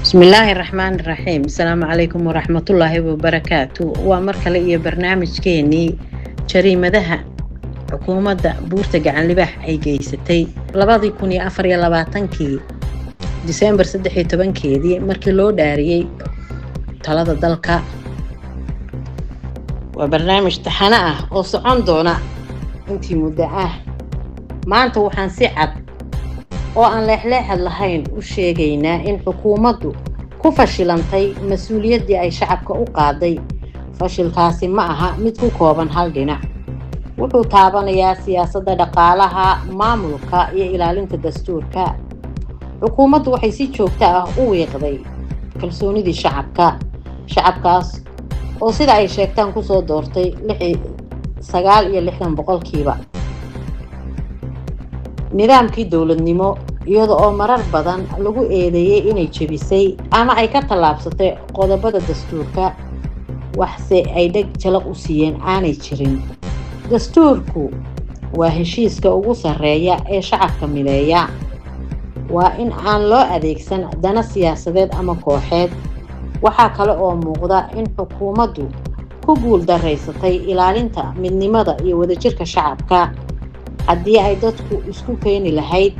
Bismillaahi raxmaani raxiim. Asalaamu calaykum waraxmatullaahi wabarakaatu. Waa mar kale iyo barnaamijkeenii jariimadaha xukuumadda Buurta Gacan Libaax ay geysatay 2024-kii Disembar 13-keedii, markii loo dhaariyey talada dalka. Waa barnaamij taxano ah oo socon doona intii muddo ah. Maanta waxaan si cad oo aan leexleexad lahayn u sheegaynaa in xukuumaddu ku fashilantay mas-uuliyaddii ay shacabka u qaaday. Fashilkaasi ma aha mid ku kooban hal dhinac. Wuxuu taabanayaa siyaasadda, dhaqaalaha, maamulka iyo ilaalinta dastuurka. Xukuumaddu waxay si joogto ah u wiiqday kalsoonidii shacabka, shacabkaas oo sida ay sheegtaan kusoo doortay 69%. Nidaamkii dowladnimo, iyada oo marar badan lagu eedeeyey inay jebisay ama ay ka tallaabsatay qodobada dastuurka, waxse ay dheg jalaq u siiyeen aanay jirin. Dastuurku waa heshiiska ugu sarreeya ee shacabka mideeya. Waa in aan loo adeegsan dana siyaasadeed ama kooxeed. Waxaa kale oo muuqda in xukuumaddu ku guul daraysatay ilaalinta midnimada iyo wadajirka shacabka. Haddii ay dadku isku keeni lahayd,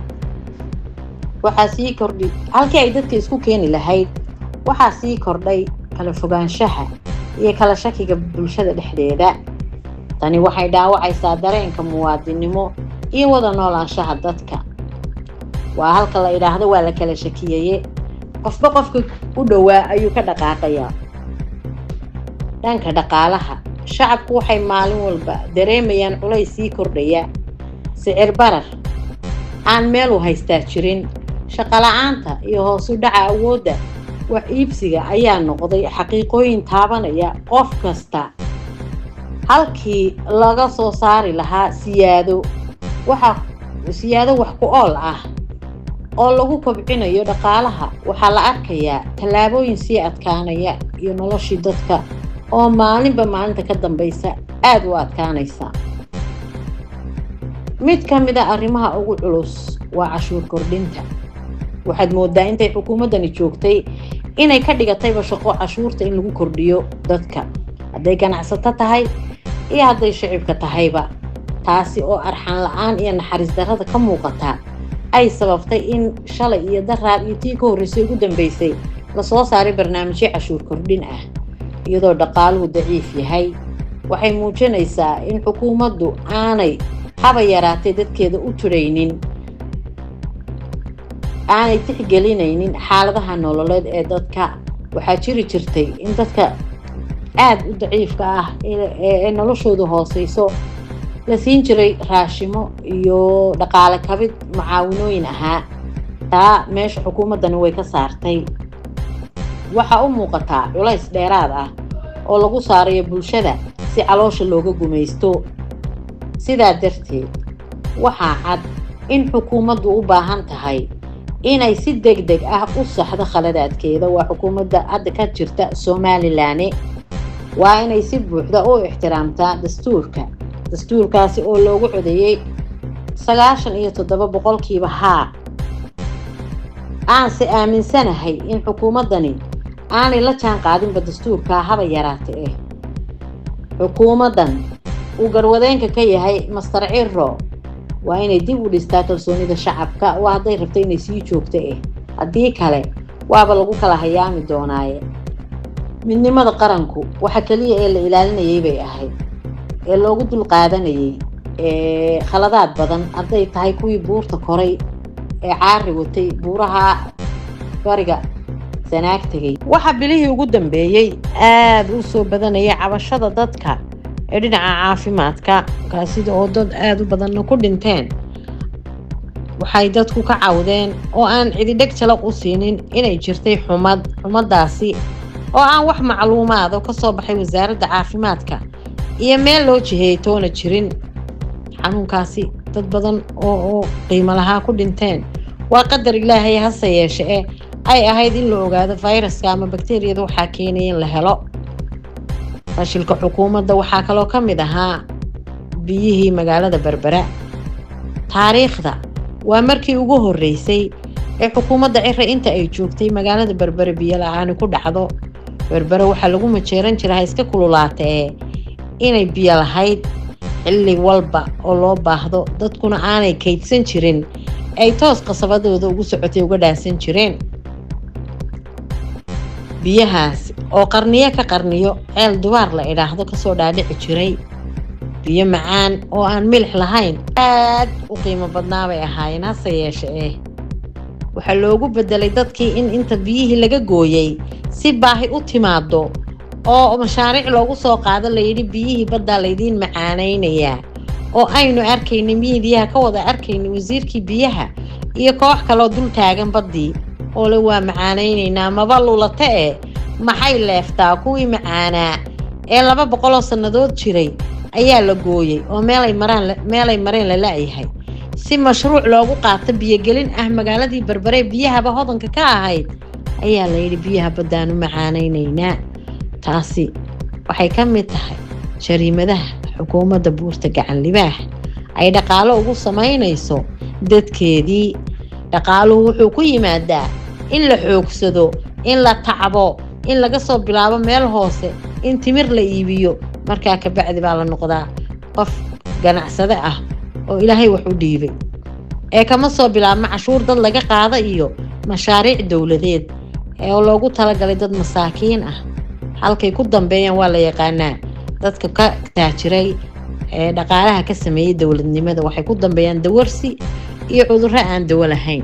waxaa sii kordhi halkii ay dadka isku keeni lahayd, waxaa sii kordhay kala fogaanshaha iyo kala shakiga bulshada dhexdeeda. Tani waxay dhaawacaysaa dareenka muwaadinnimo iyo wada noolaanshaha dadka. Waa halka la idhaahdo waa la kala shakiyeye, qofba qofka u dhowaa ayuu ka dhaqaaqayaa. Dhanka dhaqaalaha, shacabku waxay maalin walba dareemayaan culays sii kordhaya, sicir barar aan meel u haystaa jirin, shaqo la'aanta iyo hoos u dhaca awoodda wax iibsiga ayaa noqday xaqiiqooyin taabanaya qof kasta. Halkii laga soo saari lahaa siyaado waxa siyaado wax ku ool ah oo lagu kobcinayo dhaqaalaha, waxaa la arkayaa tallaabooyin sii adkaanaya iyo noloshii dadka oo maalinba maalinta ka dambaysa aada u adkaanaysa. Mid ka mid a arrimaha ugu culus waa cashuur kordhinta. Waxaad moodaa intay xukuumaddani joogtay inay ka dhigatayba shaqo cashuurta in lagu kordhiyo dadka, hadday ganacsato tahay iyo hadday shicibka tahayba, taasi oo arxan la-aan iyo naxariis darrada ka muuqata ay sababtay in shalay iyo daraad iyo tii ka horreysay ugu dambeysay lasoo saaray barnaamijyo cashuur kordhin ah iyadoo dhaqaaluhu daciif yahay. Waxay muujinaysaa in xukuumaddu aanay haba yaraatay dadkeeda u turaynin, aanay tixgelinaynin xaaladaha nololeed ee dadka. Waxaa jiri jirtay in dadka aada u daciifka ah ee noloshoodu hooseyso la siin jiray raashimo iyo dhaqaale kabid mucaawinooyin ahaa. Taa meesha xukuumaddani way ka saartay. Waxaa u muuqataa culays dheeraad ah oo lagu saarayo bulshada si caloosha looga gumaysto. Sidaa darteed, waxaa cad in xukuumaddu u baahan tahay inay si deg deg ah u saxdo khaladaadkeeda. Waa xukuumadda hadda ka jirta Somalilan. Waa inay si buuxda u ixtiraamtaa dastuurka, dastuurkaasi oo loogu codeeyey 97% haa. Aanse aaminsanahay in xukuumaddani aanay la jaan qaadinba dastuurka haba yaraata. Xukuumaddan uu garwadeenka ka yahay Master Ciro waa inay dib u dhistaa kalsoonida shacabka, waa hadday rabto inay sii joogto. Haddii kale waaba lagu kala hayaami doonaaye. Midnimada qaranku waxa keliya ee la ilaalinayay bay ahayd ee loogu dulqaadanayay khaladaad badan, hadday tahay kuwii buurta koray ee caari watay, buuraha bariga Sanaag tegay. Waxaa bilihii ugu dambeeyey aada u soo badanayay cabashada dadka ee dhinaca caafimaadka, kaasida oo dad aada u badanna ku dhinteen. Waxay dadku ka cawdeen oo aan cididheg jalaq u siinin inay jirtay xumad, xumadaasi oo aan wax macluumaad oo kasoo baxay wasaaradda caafimaadka iyo meel loo jiheeyay toona jirin. Xanuunkaasi dad badan oo qiimo lahaa ku dhinteen. Waa qadar Ilaahay, hase yeeshe eh ay ahayd in la ogaado fayraska ama bakteriyada waxaa keenaya in la helo. Fashilka xukuumadda waxaa kaloo ka mid ahaa biyihii magaalada Berbera. Taariikhda waa markii ugu horreysay Ee xukuumadda Cire inta ay joogtay magaalada Berbere biyo la-aani ku dhacdo. Berbere waxaa lagu majeeran jira, ha iska kululaata ee, inay biyo lahayd xilli walba oo loo baahdo, dadkuna aanay kaydsan jirin, ay toos qasabadooda ugu socotay uga dhaansan jireen. Biyahaas oo qarniyo ka qarniyo ceel dubaar la idhaahdo kasoo dhaadhici jiray, biyo macaan oo aan milix lahayn, aad u qiimo badnaa bay ahaayeen. Hase yeeshe eh, waxaa loogu bedelay dadkii in inta biyihii laga gooyey si baahi u timaado oo mashaariic loogu soo qaado, layidhi biyihii baddaa laydiin macaanaynayaa, oo aynu arkaynay miidiyaha ka wada arkaynay wasiirkii biyaha iyo koox kaloo dul taagan baddii oo le waa macaanaynaynaa. Maba lulate e, maxay leeftaa? Kuwii macaanaa ee 200 sannadood jiray ayaa la gooyey oo meelay maraan meelay mareen la la-yahay, si mashruuc loogu qaato biyogelin ah magaaladii Berbere biyahaba hodanka ka ahayd ayaa layidhi biyaha baddaanu macaanaynaynaa. Taasi waxay ka mid tahay jariimadaha xukuumadda Buurta Gacan Libaax ay dhaqaalo ugu samaynayso dadkeedii. Dhaqaaluhu wuxuu ku yimaadaa in la xoogsado, in la tacbo, in laga soo bilaabo meel hoose, in timir la iibiyo. Markaa kabacdi baa la noqdaa qof ganacsade ah oo Ilaahay wax u dhiibay, ee kama soo bilaabma cashuur dad laga qaada iyo mashaariic dowladeed ee loogu talagalay dad masaakiin ah. Halkay ku dambeeyaan waa la yaqaanaa. Dadka ka taajiray ee dhaqaalaha ka sameeyey dowladnimada waxay ku dambeeyaan dawarsi iyo cudurro aan dawo lahayn.